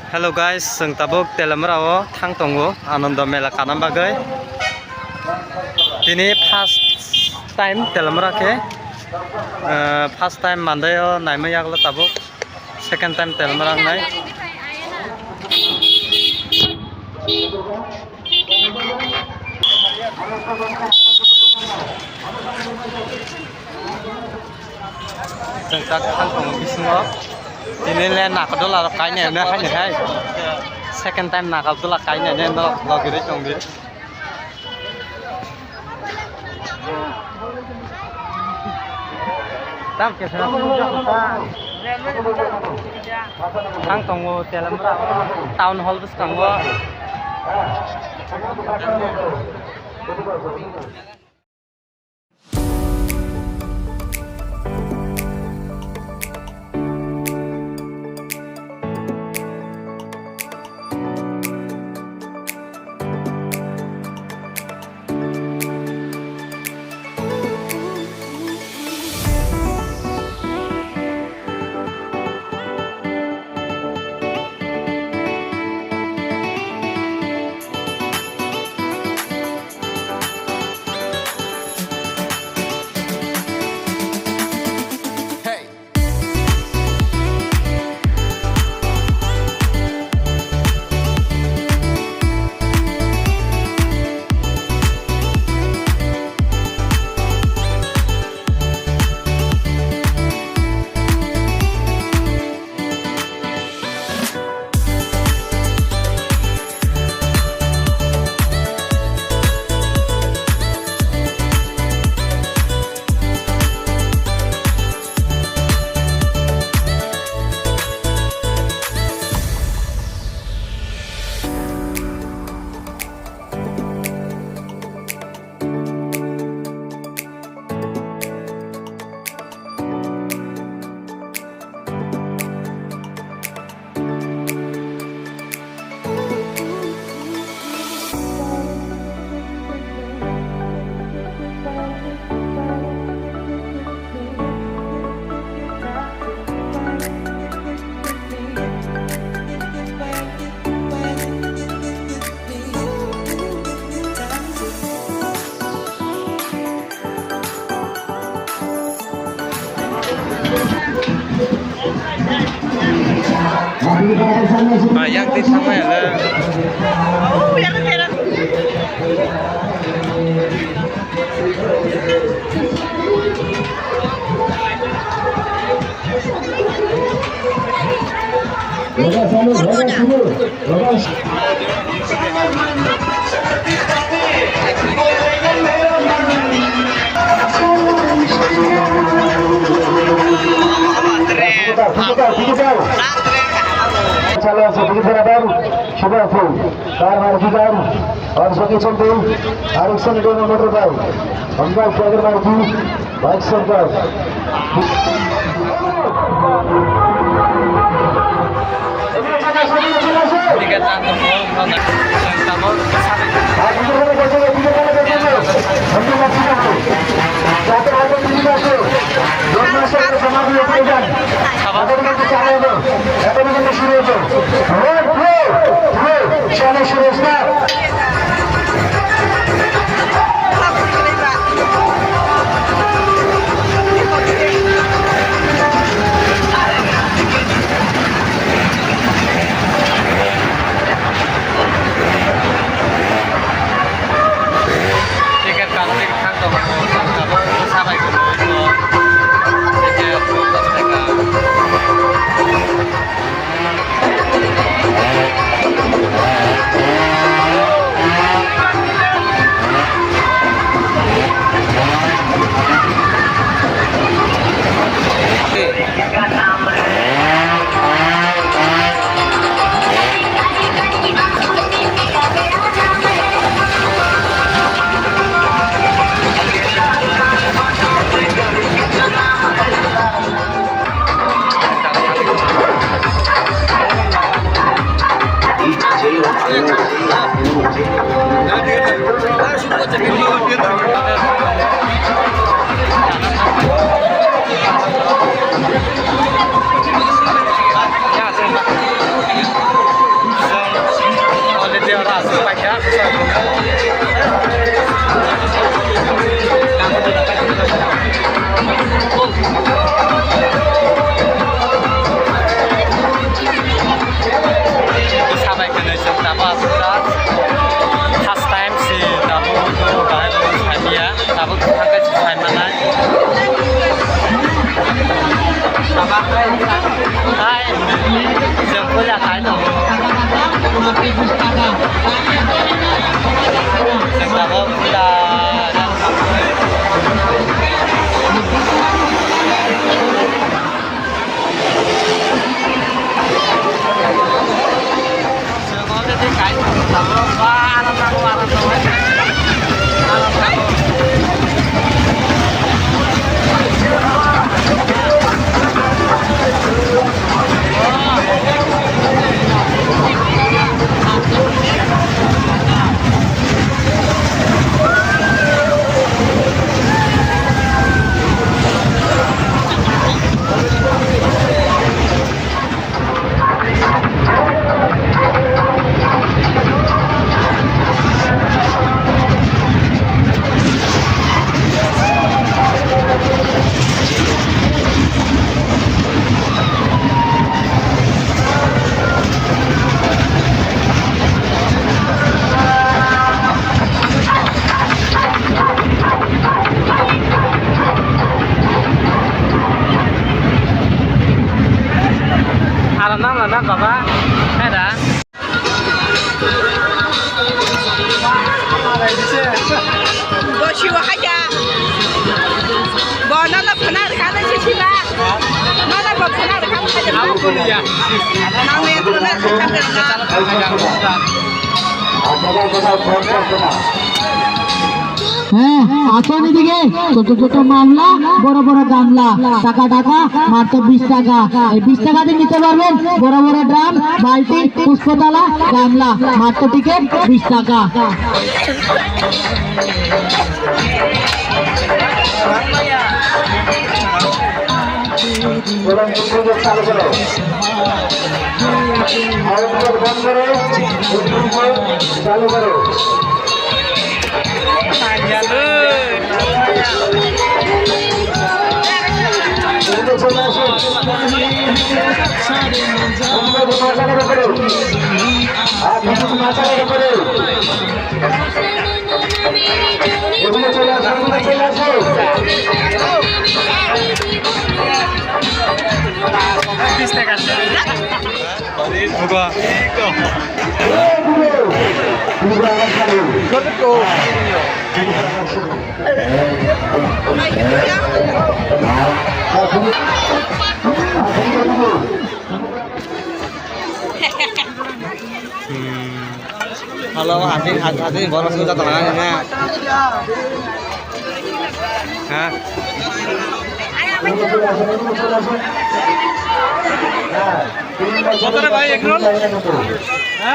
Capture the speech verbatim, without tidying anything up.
Hello guys, chwng tabuk Telamra o thang tongo Anando Mela kana bagwi. Tini first time Telamra khe, eh, first time Mandai o naima yaglo tabuk, second time Telamra wngnai. Chwng tak thang tongo bisingo. Tini le nakodol aro kainai hwnwi haini hai. Second time nakodol kainai hwnwi norok logirwi tongdi. Tam kesa. Thang tongo Telamra town hall bwskango. Ah, yang di sama ya, le. Chalo, se dikhe bera dam, suba fu, tar mar ki dam, aur sagi chontu, aur sagi dam motor dam, hamba agar mar ki, bike center. Ticket kanwi thang Alam nang, alam nang, baba. Ada. Bo siwa haja. Bo nono khna rwkha le sisiba. Nono bo khna rwkha le haja. Abo kunu ya. Nang le khna rwkha le haja. হ্যাঁ, আসুন এদিকে। ছোট ছোট গামলা, বড় বড় গামলা, টাকা টাকা, মাত্র বিশ টাকা। এই বিশ টাকা দিয়ে নিতে পারবেন বড় বড় ড্রাম, বালতি, পুষ্পতলা, গামলা, মাত্র টিকিট বিশ টাকা। চালু করো। Halo, hati, hati, hati, boros ko jatah nang nang. Ha? Kotore bhai, egg roll? Ha?